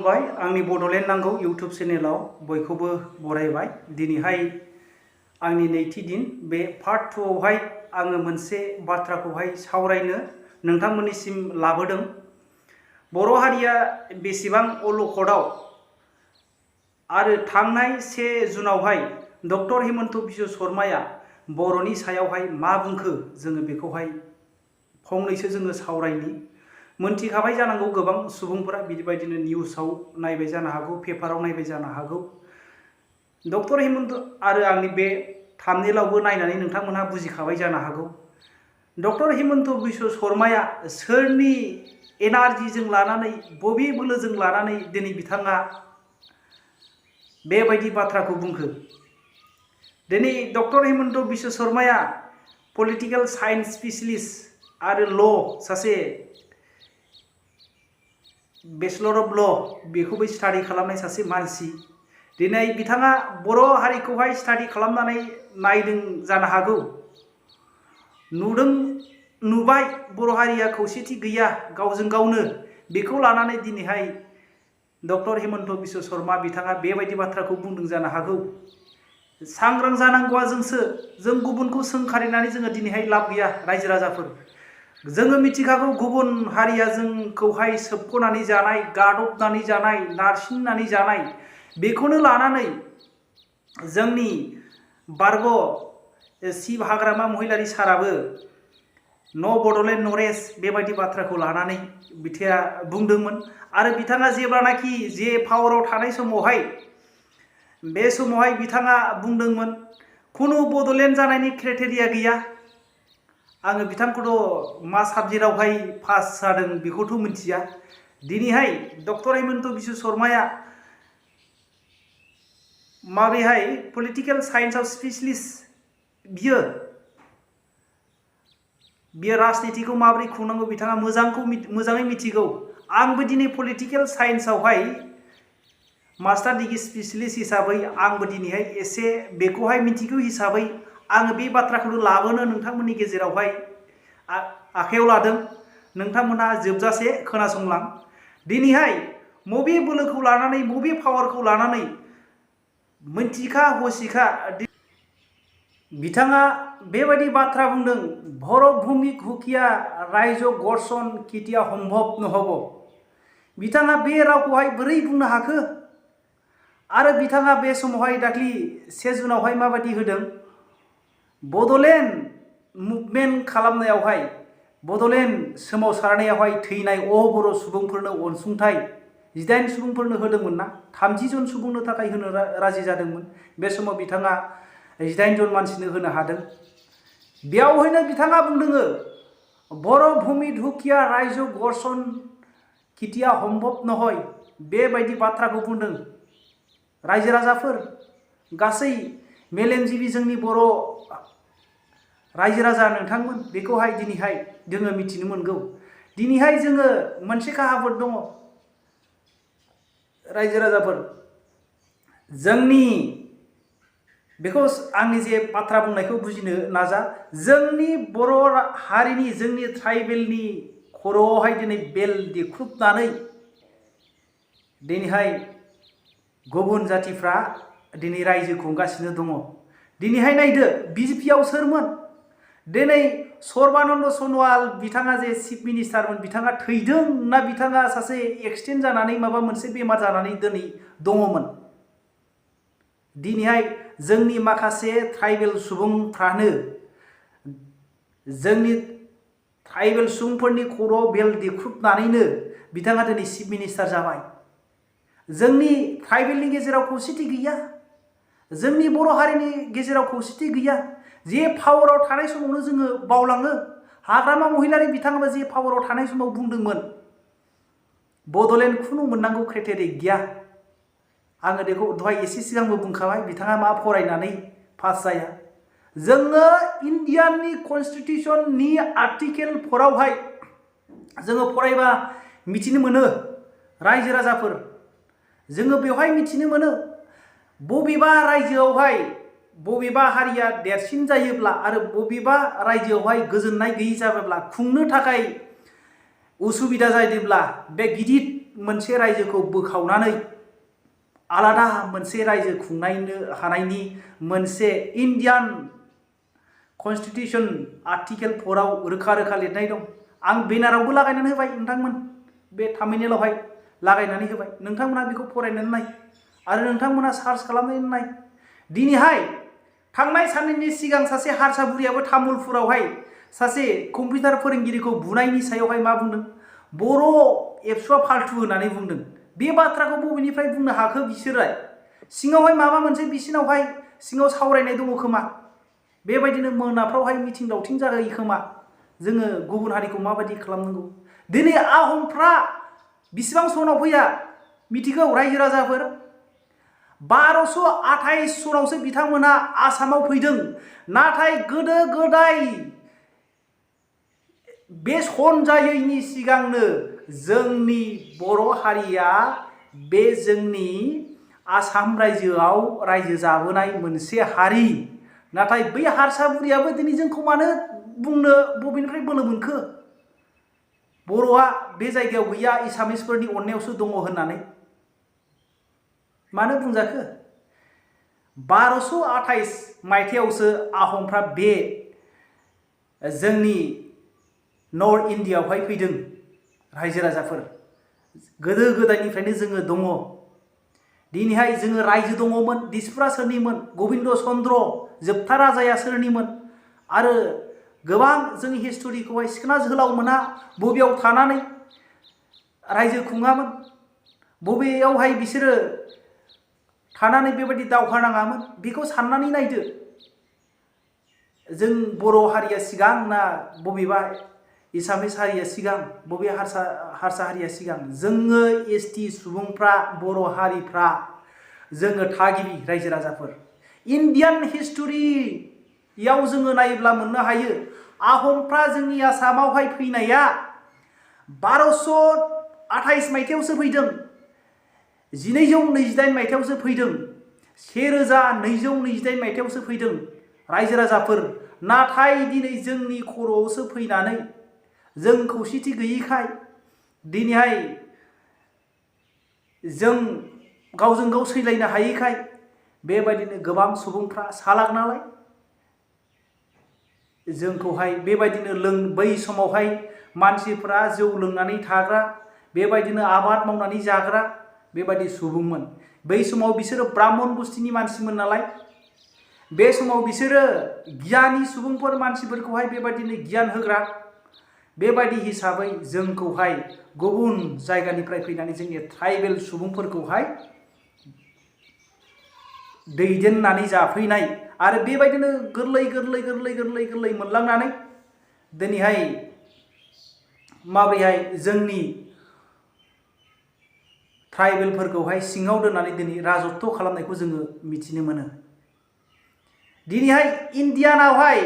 आंनि बडलेण्ड नांगौ यूट्यूब चेनेलाव बयखौबो बरायबाय। दिनैहाय आंनि नैथि दिन बे पार्ट 2 आवहाय आङो मोनसे बाथ्राखौहाय सावरायनो नोंथांमोननिसिम लाबोदों। बर' हारिया बेसेबां अलखदाव आरो थांनाय 1 जुनावहाय डक्टर हिमन्त बिश्व शर्माया बर'नि सायावहाय मा बुंखो जोङो बेखौहाय फंनैसो जोङो सावरायनि। मोनथिखाबाय जानांगौ गोबां सुबुंफोरा बिबायदिनो निउसाव नायबाय जानो हागौ, पेपाराव नायबाय जानो हागौ। डक्टर हिमन्त आरो आंनि बे थाम्बनेइलावबो नायनानै नोंथांमोनहा बुजिखाबाय जानो हागौ। डक्टर हिमन्त बिश्व शर्माया सोरनि एनार्जिजों लानानै बबे बोलोजों लानानै दिनै बिथाङा बेबायदि बाथ्राखौ बुंखो। दिनै डक्टर हिमन्त बिश्व शर्माया पलिटिकल साइन्स स्पेशलिस्ट आरो ल सासे बेचलर अफ ल बेखौबो स्टाडि खालामनाय सासे मानसि। दिनै बिथाङा बर' हारिखौहाय स्टाडि खालामनानै नायदों जानो हागौ, नुबाय बर' हारिया खौसेथि गैया गावजों गावनो। बेखौ लानानै दिनैहाय डक्टर हिमन्त बिश्व शर्मा बिथाङा बेबायदि बाथ्राखौ बुंदों जानो हागौ। सांग्रां जानांगौआ जोंसो, जों गुबुनखौ सोंखारिनानै जोङो दिनैहाय लाब गैया। रायजो राजाफोर जोङो मिथिखागौ गुबुन हारिया जोंखौहाय सोबख'नानै जानाय, गादबनानै जानाय, नारसिननानै जानाय, बेखौनो लानानै जोंनि बारग' शिब हाग्रामा महिलारि साराबो न बडलेण्ड नरेश बेबायदि बाथ्राखौ लानानै बिथाङा बुंदोंमोन। आरो बिथाङा जेब्लानाखि जे पावाराव थानाय समावहाय बे समावहाय बिथाङा बुंदोंमोन खुनु बडलेण्ड जानायनि क्राइटेरिया गैया। आङो बिथांखौथ' मा साबजेक्टआवहाय पास जादों बेखौथ' मिथिया। दिनैहाय डक्टर हिमन्त बिश्व शर्माया माबेहाय पलिटिकल साइन्सआव स्पेशलिस्ट, बियो राजनीतिखौ माबोरै खुंनांगौ बिथाङा मोजाङै मिथिगौ। आंबो दिनै पलिटिकल साइन्सआवहाय मास्टार डिग्री स्पेशलिस्ट हिसाबै आंबो दिनैहाय एसे बेखौहाय मिथिगौ हिसाबै आङो बे बाथ्राखौ लाबोनो नोंथांमोननि गेजेरावहाय आखायाव लादों। नोंथांमोनहा जोबजासे खोनासंलां। दिनैहाय मबे बोलोखौ लानानै, मबे पावारखौ लानानै मोनथिखा हसिखा बिथाङा बेबायदि बाथ्रा बुंदों, बर' भूमि हुकिया रायजो गठन कितिया सम्भव नहब। बिथाङा बे रावखौहाय बोरै बुंनो हाखो? आरो बिथाङा बे समावहाय दाख्लि 1 जुनावहाय माबायदि होदों, बडलेण्ड मुभमेन्ट खालामनायावहाय, बडलेण्ड सोमावसारनायावहाय थैनाय बर' सुबुंफोरनो अनसुंथाइ 18 सुबुंफोरनो होदोंमोन ना, 30 जन सुबुंनो थाखाय होनो राजि जादोंमोन। बे समाव बिथाङा 18 जन मानसिनो होनो हादों। बेयावहायनो बिथाङा बुंदों बर' भूमि हुकिया रायजो गठन कितिया सम्भव नहय। बेबायदि बाथ्राखौ बुंदों। रायजो राजाफोर गासै मेलेमजिबि जोंनि बर' रायजो राजा नोंथांमोन, बेखौहाय दिनैहाय जोङो मिथिनो मोनगौ। दिनैहाय जोङो मोनसे खाहाबत दङ रायजो राजाफोर, जोंनि बेखौ आंनि जे बाथ्रा बुंनायखौ बुजिनो नाजा। जोंनि बर' हारिनि, जोंनि ट्राइबेलनि खर'आवहाय दिनै बेल देख्रुबनानै दिनैहाय गुबुन जातिफ्रा दिनै रायजो खुंगासिनो दङ। दिनैहाय नायदो बिजेपिआव सोरमोन? दिनै सर्बानन्द सन'वाल बिथाङा जे चिफ मिनिस्टारमोन, बिथाङा थैदों ना बिथाङा सासे एक्सिडेन्ट जानानै माबा मोनसे बेमार जानानै दिनै दङमोन? दिनैहाय जोंनि माखासे ट्राइबेल सुबुंफ्रानो, जोंनि ट्राइबेल सुबुंफोरनि खर'आव बेल देख्रुबनानैनो बिथाङा दिनै चिफ मिनिस्टार जाबाय। जोंनि ट्राइबेलनि गेजेराव खौसेथि गैया, जोंनि बर' हारिनि गेजेराव खौसेथि गैया। जे पावाराव थानाय समावनो जोङो बावलाङो। हाग्रामा महिलारि बिथाङाबो जे पावाराव थानाय समाव बुंदोंमोन बडलेण्ड खुनु मोननांगौ क्राइटेरिया गैया। आङो बेखौ दहाय एसे सिगांबो बुंखाबाय, बिथाङा मा फरायनानै पास जाया। जोङो इन्डियाननि कनस्टिटिउसननि आर्टिकेल 4 आवहाय जोङो फरायबा मिथिनो मोनो रायजो राजाफोर, जोङो बेवहाय मिथिनो मोनो बबेबा रायजोआवहाय बबेबा हारिया देरसिन जायोब्ला आरो बबेबा रायजोआवहाय गोजोननाय गैयै जायोब्ला खुंनो थाखाय उसुबिदा जायोब्ला बे गिदिर मोनसे रायजोखौ बोखावनानै आलादा मोनसे रायजो खुंनायनो हानायनि मोनसे इन्डियान कन्स्टिटिउसन आर्टिकेल 4 आव रोखा रोखा लिरनाय दं। आं बेनारावबो लागायनानै होबाय नोंथांमोन, बे थाम्बनेइलावहाय लागायनानै होबाय। नोंथांमोना बेखौ फरायनानै नाय आरो नोंथांमोना सार्च खालामनानै नाय। दिनैहाय थांनाय साननैनि सिगां सासे हारसा बुरियाबो तामुलपुरावहाय सासे कम्पिउटार फोरोंगिरिखौ बुनायनि सायावहाय मा बुंदों? बर' एबसुआ फाल्तु होननानै बुंदों। बे बाथ्राखौ बबेनिफ्राय बुंनो हाखो बिसोरलाय? सिङावहाय माबा मोनसे बिसिनावहाय सिङाव सावरायनाय दङ खोमा। बेबायदिनो मोनाफ्रावहाय मिथिं दावथिं जायो खोमा। जोङो गुबुन हारिखौ माबायदि खालामनांगौ। दिनै आहमफ्रा बिसिबां सनाव फैया मिथिगौ रायजो राजाफोर? 1228 सनावसो बिथांमोना आसामाव फैदों। नाथाय गोदो गोदाय बे सन जायैनि सिगांनो जोंनि बर' हारिया बे जोंनि आसाम रायजोआव रायजो जाबोनाय मोनसे हारि। नाथाय बै हारसा बुरियाबो दिनै जोंखौ मानो बुंनो बबेनिफ्राय बोलो मोनखो? बर'आ बे जायगायाव गैया, एसामिसफोरनि अननायावसो दङ होननानै मानो बुंजाखो? 1228 मायथाइयावसो आहमफ्रा बे जोंनि नर्थ इण्डियाआवहाय फैदों रायजो राजाफोर। गोदो गोदायनिफ्रायनो जोङो दङ। दिनैहाय जोङो रायजो दङमोन। दिसपुरा सोरनिमोन? गबिन्द चन्द्र जोबथा राजाया सोरनिमोन? आरो गोबां जोंनि हिस्ट'रिखौहाय सिखोना जोहोलावमोना बबेयाव थानानै रायजो खुङामोन? बबेयावहाय बिसोरो थानानै बेबायदि दावहा नाङामोन? बेखौ साननानै नायदो। जों बर' हारिया सिगां ना बबेबा एसामिस हारिया सिगां, बबे हारसा हारिया सिगां? जोङो एसटि सुबुंफ्रा, बर' हारिफ्रा जोङो थागिबि रायजो राजाफोर। इन्डियान हिस्ट'रियाव जोङो नायोब्ला मोननो हायो आहमफ्रा जोंनि आसामावहाय फैनाया 1228 मायथाइयावसो फैदों। 1228 मायथाइयावसो फैदों। 1228 मायथाइयावसो फैदों रायजो राजाफोर। नाथाय दिनै जोंनि खर'आवसो फैनानै जों खौसेथि गैयैखाय दिनैहाय जों गावजों गाव सैलायनो हायैखाय बेबायदिनो गोबां सुबुंफ्रा सालाक नालाय जोंखौहाय बेबायदिनो बै समावहाय मानसिफ्रा जौ लोंनानै थाग्रा, बेबायदिनो आबाद मावनानै जाग्रा बेबायदि सुबुंमोन। बै समाव बिसोरो ब्राह्मण गोष्ठीनि मानसिमोन नालाय बे समाव बिसोरो गियानि सुबुंफोर मानसिफोरखौहाय बेबायदिनो गियान होग्रा। बेबायदि हिसाबै जोंखौहाय गुबुन जायगानिफ्राय फैनानै जोंनि ट्राइबेल सुबुंफोरखौहाय दैदेननानै जाफैनाय आरो बेबायदिनो गोरलै मोनलांनानै दिनैहाय माबोरैहाय जोंनि ट्राइबेलफोरखौहाय सिङाव दोननानै दिनै राजत्व खालामनायखौ जोङो मिथिनो मोनो। दिनैहाय इण्डियानावहाय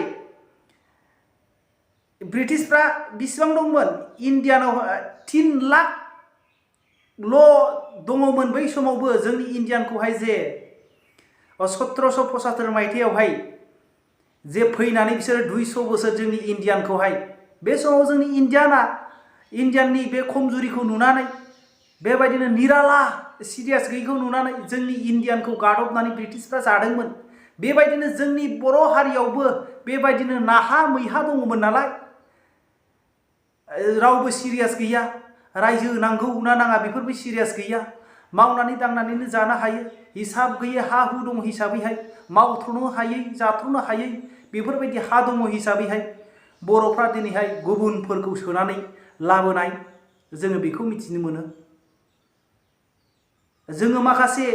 ब्रिटिशफ्रा बिसिबां दंमोन? इण्डियानाव 3 लाखल' दङमोन बै समावबो। जोंनि इण्डियानखौहाय जे 1775 मायथाइयावहाय जे फैनानै बिसोरो 200 बोसोर जोंनि इण्डियानखौहाय, बे समाव जोंनि इण्डियाननि बे खमजुरिखौ नुनानै बेबायदिनो निराला सिरियास गैयैखौ नुनानै जोंनि इण्डियानखौ गादबनानै ब्रिटिशफ्रा जादोंमोन। बेबायदिनो जोंनि बर' हारियावबो बेबायदिनो नाहा मैहा दङमोन नालाय रावबो सिरियास गैया। रायजो नांगौ ना नाङा बेफोरबो सिरियास गैया। मावनानै दांनानैनो जानो हायो, हिसाब गैयै हा हु दं हिसाबैहाय, मावथ'नो हायै जाथ'नो हायै बेफोरबायदि हा दङ हिसाबैहाय बर'फ्रा दिनैहाय गुबुनफोरखौ सोनानै लाबोनाय जोङो बेखौ मिथिनो मोनो। जोङो माखासे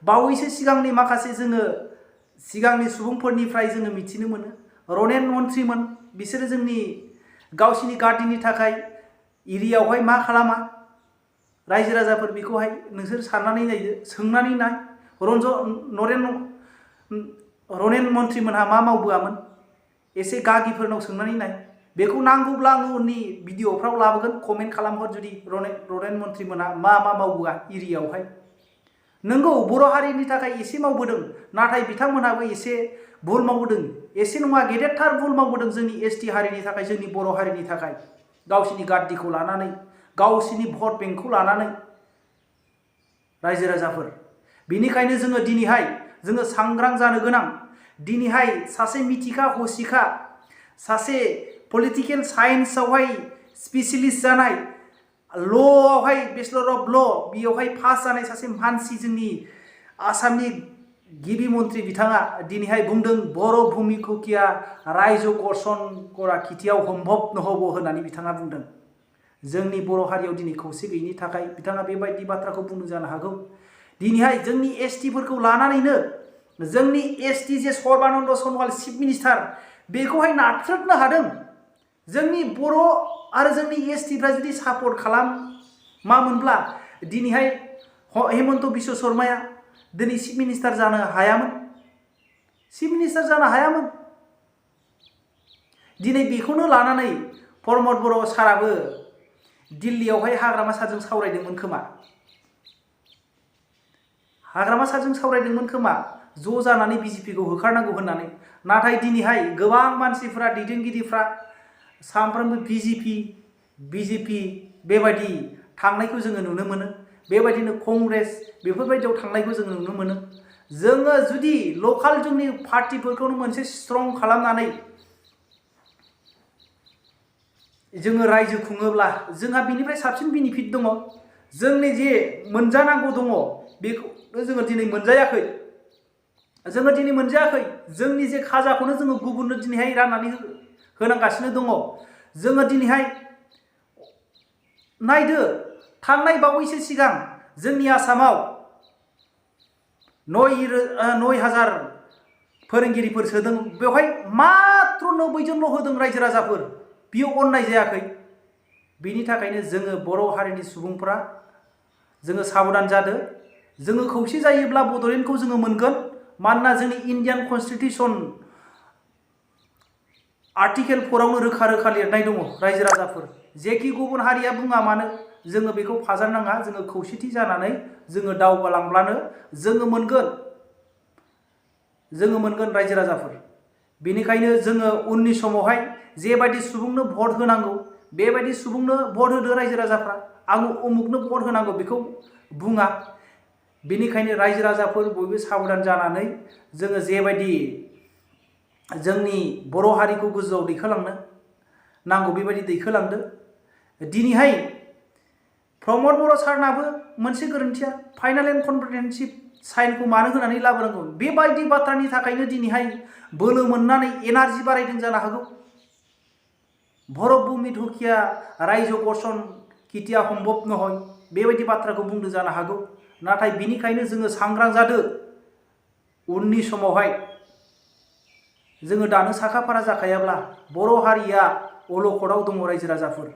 बावैसो सिगांनि माखासे जोङो सिगांनि सुबुंफोरनिफ्राय जोङो मिथिनो मोनो। रनेन मन्थ्रिमोन बिसोरो जोंनि गावसिनि गार्डिनि थाखाय एरियायावहाय मा खालामा? रायजो राजाफोर बेखौहाय नोंसोर साननानै नायदो, सोंनानै नाय। रनेन मन्थ्रिमोनहा मा मावबोआमोन? एसे गागिफोरनाव सोंनानै नाय। बेखौ नांगौब्ला आङो उननि भिडिअफ्राव लाबोगोन, कमेन्ट खालामहर जुदि रनेन मन्थ्रिमोनहा मा मावबोआ एरियायावहाय। नंगौ बर' हारिनि थाखाय एसे मावबोदों, नाथाय बिथांमोनहाबो एसे भुल मावबोदों। एसे नङा गेदेरथार भुल मावबोदों जोंनि एसटि हारिनि थाखाय, जोंनि बर' हारिनि थाखाय। गावसिनि गार्डिखौ लानानै गावसिनि भट बेंकखौ लानानै रायजो राजाफोर बेनिखायनो जोङो दिनैहाय जोङो सांग्रां जानो गोनां दिनैहाय सासे मिथिखा हसिखा सासे पलिटिकल साइन्सआवहाय स्पेशलिस्ट जानाय ल'आवहाय बेचलर अफ ल' बेयावहाय पास जानाय सासे मानसि जोंनि आसामनि गिबि मन्त्रि बिथाङा दिनैहाय बुंदों बर' भूमि खुखिया रायजो गठन करा खिथियाव सम्भब नहब होननानै बिथाङा बुंदों। जोंनि बर' हारियाव दिनै खौसे गैयिनि थाखाय बिथाङा बेबायदि बाथ्राखौ बुंनो जानो हागौ। दिनैहाय जोंनि एसटिफोरखौ लानानैनो जोंनि एसटि जे सर्बानन्द सनवाल चिफ मिनिस्टार बेखौहाय नाथ्रोदनो हादों। जोंनि बर' आरो जोंनि एसटिफ्रा जुदि सापर्ट खालामामोनब्ला दिनैहाय हेमन्त बिश्व शर्माया दिनै चिफ मिनिस्टार जानो हायामोन। चिफ मिनिस्टार जानो हायामोन। दिनै बेखौनो लानानै प्रमद बर' साराबो दिल्लीयावहाय हाग्रामा सारजों सावरायदोंमोन खोमा। हाग्रामा सारजों सावरायदोंमोन खोमा ज' जानानै बिजेपिखौ होखारनांगौ होननानै। नाथाय दिनैहाय गोबां मानसिफ्रा दैदेनगिरिफ्रा सानफ्रोमबो बिजेपि बेबायदि थांनायखौ जोङो नुनो मोनो। बेबायदिनो कंग्रेस बेफोरबायदियाव थांनायखौ जोङो नुनो मोनो। जोङो जुदि लकाल जोंनि पार्टिफोरखौनो मोनसे स्ट्रं खालामनानै जोङो रायजो खुङोब्ला जोंहा बिनिफ्राय साबसिन बेनिफिट दङ। जोंनि जे मोनजानांगौ दङ बेखौ जोङो दिनै मोनजायाखै। जोंनि जे खाजाखौनो जोङो गुबुननो दिनैहाय राननानै होनांगासिनो दङ। जोङो दिनैहाय नायदो थांनाय बावैसो सिगां जोंनि आसामाव 9,000 फोरोंगिरिफोर सोदों। बेवहाय मात्र 90 जनल' होदों रायजो राजाफोर। बियो अननाय जायाखै। बेनि थाखायनो जोङो बर' हारिनि सुबुंफोरा जोङो साबधान जादो। जोङो खौसे जायोब्ला बड'लेण्डखौ जोङो मोनगोन। मानोना जोंनि इन्डियान कन्स्टिटिउसन आर्टिकेल 4आवनो रोखा रोखा लिरनाय दङ रायजो राजाफोर जेखि गुबुन हारिया बुङा मानो जोङो बेखौ फाजारनाङा। जोङो खौसेथि जानानै जोङो दावगालांब्लानो जोङो मोनगोन रायजो राजाफोर। बेनिखायनो जोङो उननि समावहाय जेबायदि सुबुंनो भट होनांगौ बेबायदि सुबुंनो भट होदो रायजो राजाफ्रा। आं उमुकनो भट होनांगौ बेखौ बुङा। बेनिखायनो रायजो राजाफोर बयबो साबधान जानानै जोङो जेबायदि जोंनि बर' हारिखौ गोजौआव दैखोलांनो नांगौ बेबायदि दैखोलांदो। दिनैहाय प्रमद बर' सारनाबो मोनसे गोरोन्थिया फाइनाल एन्ड कम्प्रिहेन्सिभ साइनखौ मानो होनानै लाबोनांगौ। बेबायदि बाथ्रानि थाखायनो दिनैहाय बोलो मोननानै एनार्जि बारायदों जानो हागौ। बर' भूमि खुखिया रायजो गठन खिथिया सम्भब नहय बेबायदि बाथ्राखौ बुंदों जानो हागौ। नाथाय बिनिखायनो जोङो सांग्रां जादो। उननि समावहाय जोङो दानो साखाफारा जाखायाब्ला बर' हारिया अलखदाव दङ रायजो राजाफोर।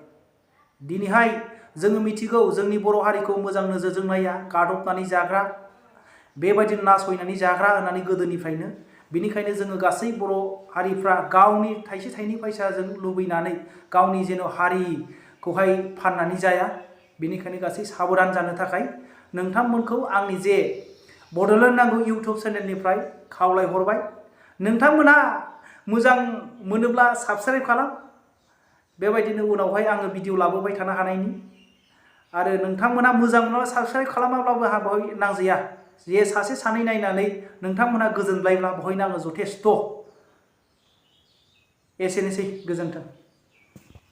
दिनैहाय जोङो मिथिगौ जोंनि बर' हारिखौ मोजां नोजोरजों नाया गादबनानै जाग्रा बेबायदिनो नासयनानै जाग्रा होननानै गोदोनिफ्रायनो। बेनिखायनो जोङो गासै बर' हारिफ्रा गावनि थाइसे थाइनै फैसाजों लुबैनानै गावनि जेन' हारिखौहाय फाननानै जाया। बेनिखायनो गासै साबधान जानो थाखाय नोंथांमोनखौ आंनि जे बड'लेण्ड नांगौ इउटुब चेनेलनिफ्राय खावलायहरबाय। नोंथांमोनहा मोजां मोनोब्ला साबस्क्राइब खालाम। बेबायदिनो उनावहाय आङो भिडिअ लाबोबाय थानो हानायनि। आरो नोंथांमोनहा मोजां मोनोब्ला साबस्क्राइब खालामाब्लाबो आंहा बेवहाय नांजाया। जे सासे सानै नायनानै नोंथांमोनहा गोजोनब्लायब्ला बेवहायनो आङो जथेस्थ'। एसेनोसै गोजोन्थों।